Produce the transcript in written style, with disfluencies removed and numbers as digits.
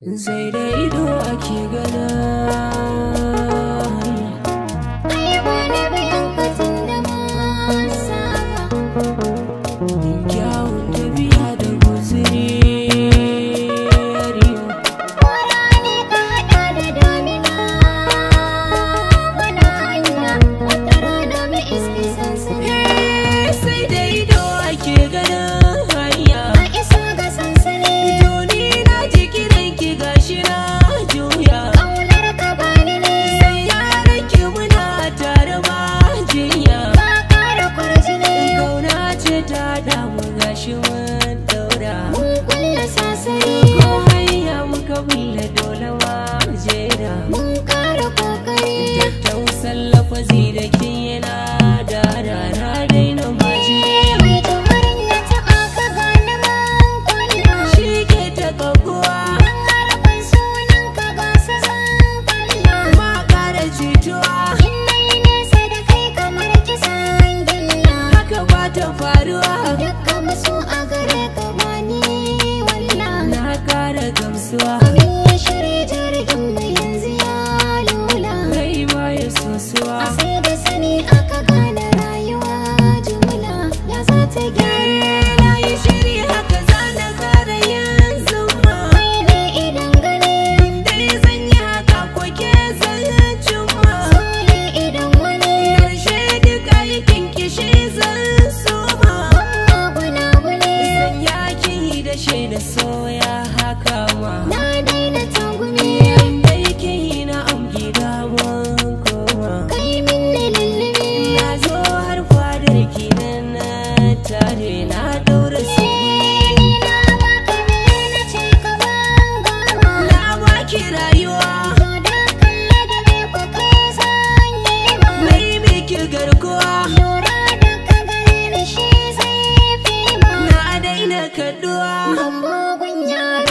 Sai da ido ake gana. Ai ba na biyan ka tun da mun saba. Kyawun tafiya da guziri. Kora ne ka haɗa da damina. Muna hanya wata rana mu iske sansani. Sai da ido ake ganin hanya. A isa ga sansani. To ni na ji kiranki, gashi na juya. Ƙaunar ka bani ne. Sai yaranki muna tare ba jinya. Ka ƙara kwarjini. Kauna ce ta damu, gashi mun daura. Mun kulla sasari. Ko hanya muka bulle, dole ma jera. Mun ƙara kokari. Tattausan lafazi da kin yana da rana, daina maji. Mai tumarin na taɓa ka gane man kulla. Shi ke ta kaguwa. Dan harafin sunan ka gasa zan kalla. Ma ƙara jituwa. In nayi nesa da kai kamar kisan gilla. Haka ba ta faruwa. Dukkan musu a gare ka bani walla. Na ƙara gamsuwa. Amin ya shirya jirgin mai yanzu ya lula. Rai ba ya sosuwa. A sai da sani aka gane rayuwa, jumla ya za ta gyara. Na yi shiri, haka za na ƙara yin zuma. Kai ne idan gani. Dai zan yi haka ko ke zan cimma. Sole idan wani. Karshe duk aikin kishi zan soma. Amma gunaguni. Zan yakin yi da shi da soya haka ma. Na daina tagumi. Aikin yi na am gida mun koma. Kai min ne lullumi. Na zo har fadar kinan na tare, na daura su. Ni na baka me na ce ka ban gama. Na baki rayuwa. To da kalla da me ku kai zan nema. Na yi miki garkuwa. Lura da ka gare ni shi zai fi ma. Na daina kaduwa. Ban bugun yaro.